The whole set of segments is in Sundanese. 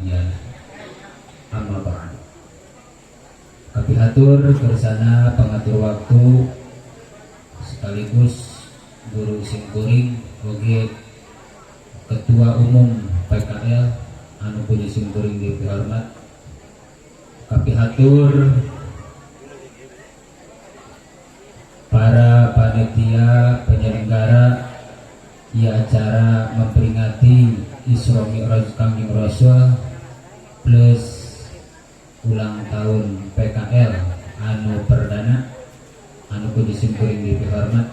hadiyalah. Amma ba'du. Kapihatur kersana pangatur waktu sekaligus guru simkuring oge Ketua Umum PKL anu ku simkuring dipihormat. Kapihatur para panitia penyelenggara ieu acara memperingati Isra Mi'raj Kangjeng Rasul plus ulang tahun PKL anu perdana anu ku simkuring dipihormat.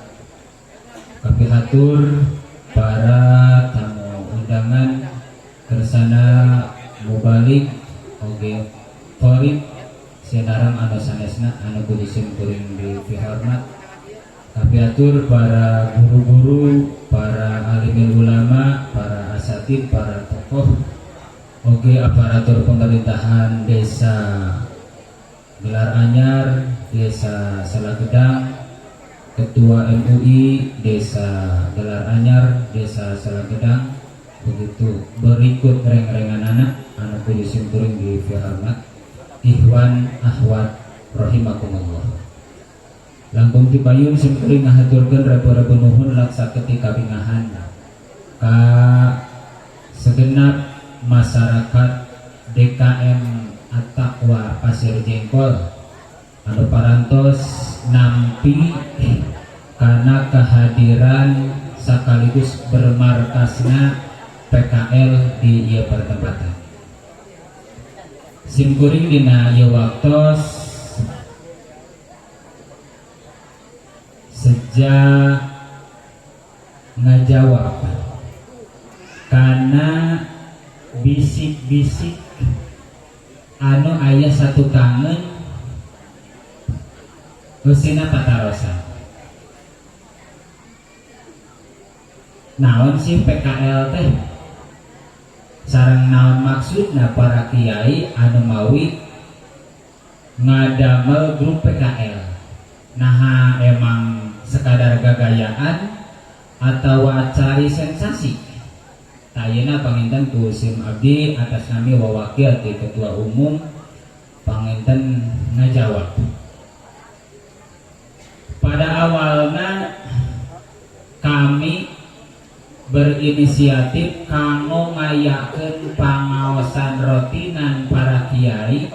Kapihatur para tamu undangan kersana mubalig oge qorib sinareng anu sanesna anu ku simkuring dipihormat. Kapihatur para guru-guru, para alimil ulama, para asatid, para tokoh oge aparatur pemerintahan Desa Gelar Anyar, Desa Salagedang, Ketua MUI Desa Gelar Anyar, Desa Salagedang, begitu berikut reng-renganana anu ku simkuring dipihormat, ikhwan akhwat rahimakumullah. Langkung tipayun simkuring ngahaturkeun rebu-rebu nuhun laksa ketika bingahan ka segenap masyarakat DKM At-Taqwa Pasir Jengkol anu parantos nampi karena kehadiran sekaligus bermarkasna PKL di ieu pertempatan. Simkuring dina ieu waktos sejak ngajawab karena bisik-bisik anu aya satu kangen eusina patarosan. Naon sih PKL teh? Sareng naon maksudna para kiai anu mawi ngadamel grup PKL? Naha emang sekadar gagayaan atau cari sensasi? Tayena panginten ku sim abdi atas nami wawakil di ketua umum panginten ngajawab. Pada awalnya kami berinisiatif kanggo ngayakeun pangaosan rotinan para kiai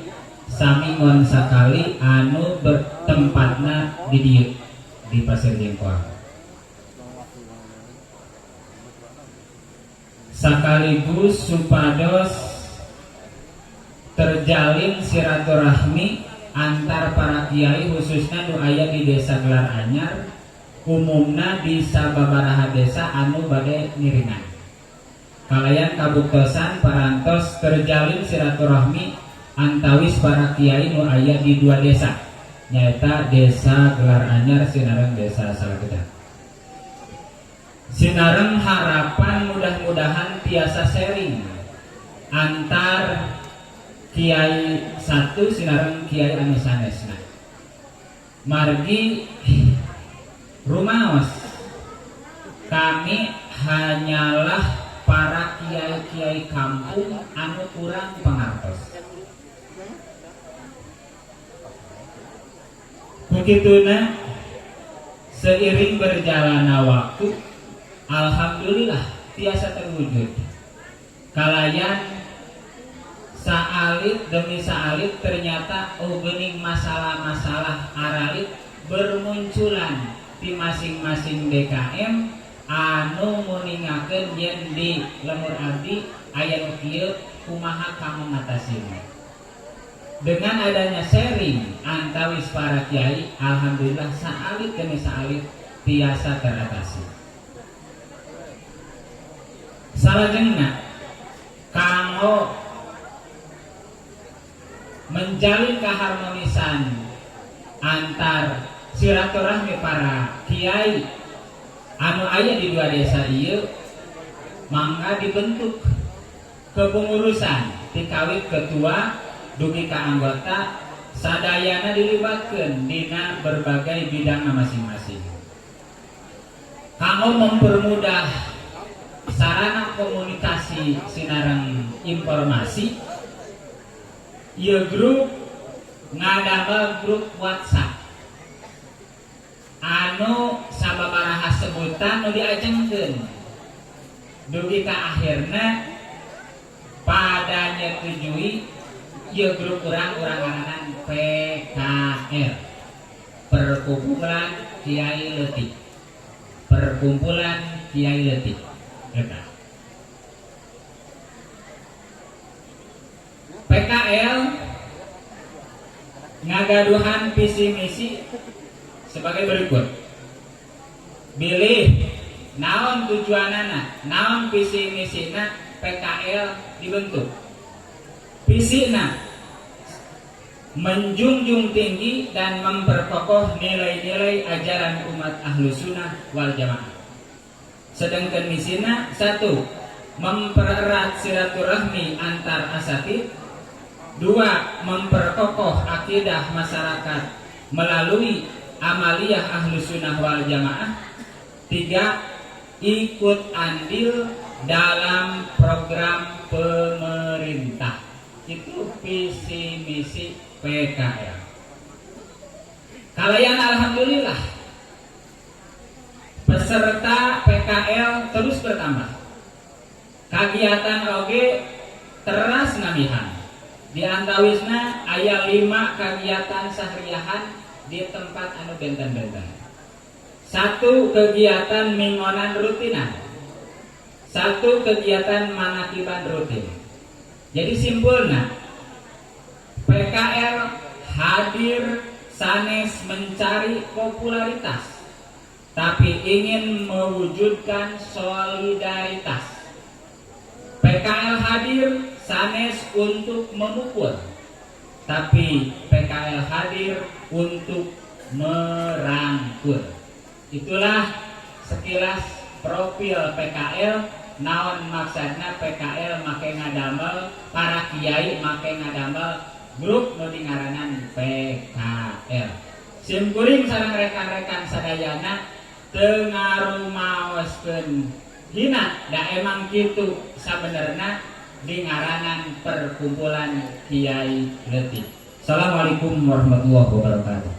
samingon sakali anu bertempatna di dieu di Pasir Jengkol. Sekaligus supados terjalin silaturahmi antar para kiai khususnya nu aya di Desa Gelar Anyar, umumna di sababaraha desa anu bade ngiringan. Kalayan kabuktosan parantos terjalin silaturahmi antawis para kiai nu aya di dua desa, nyaeta Desa Gelar Anyar sinareng Desa Salagedang. Sinareng harapan mudah-mudahan tiasa sharing antar kiai satu sinareng kiai anu sanesna. Margi rumaos kami hanyalah para kiai-kiai kampung anu kurang pangartos. Begituna seiring berjalannya waktu, alhamdulillah tiasa terwujud. Kalayan saalit demi saalit ternyata geuning masalah-masalah aralit bermunculan di masing-masing DKM anu nguningakeun yen di lemur abdi aya nu kieu, kumaha kamu ngatasina. Dengan adanya sharing antawis para kiai, alhamdulillah saalit demi saalit tiasa teratasi. Salajengna kanggo menjalin keharmonisan antar silaturahmi para kiai anu aya di dua desa ieu, mangga dibentuk kepengurusan dikawit ketua dugi ka anggota sadayana dilibatkeun dina berbagai bidang masing-masing. Kanggo mempermudah sarana komunikasi sinareng informasi, Ieu grup ngadamel grup WhatsApp anu sababaraha sebutan nu diajengkeun, dugi ka akhirna pada nyetujui ieu grup urang, urang ngaranan PKL, Perkumpulan Kiai Leutik, Perkumpulan Kiai Leutik. Eta PKL ngagaduhan visi misi sebagai berikut. Bilih naon tujuanana, naon visi misina PKL dibentuk? Visina menjunjung tinggi dan memperkokoh nilai-nilai ajaran umat Ahlu Sunnah wal Jamaah. Sedangkan misina, satu, mempererat silaturahmi antar asatid. Dua, memperkokoh akidah masyarakat melalui amaliyah Ahlu Sunnah wal Jamaah. Tiga, ikut andil dalam program pemerintah. Itu visi misi PKL. Kalian, alhamdulillah, peserta PKL terus bertambah. Kegiatan oge teras nambihan. Di antawisna aya 5 kegiatan sahriahan di tempat anu benten-benten. Satu kegiatan mingonan rutinan, satu kegiatan manakiban rutin. Jadi simpulna, PKL hadir sanes mencari popularitas, tapi ingin mewujudkan solidaritas. PKL hadir sanes untuk memukul, tapi PKL hadir untuk merangkul. Itulah sekilas profil PKL, naon maksudna PKL make ngadamel, para kiai make ngadamel grup nu dingaranan PKL. Sim kuring sareng rekan-rekan sadayana teu ngarumaoskeun hina, da emang kitu sabenerna dingaranan Perkumpulan Kiai Leutik. Assalamualaikum warahmatullahi wabarakatuh.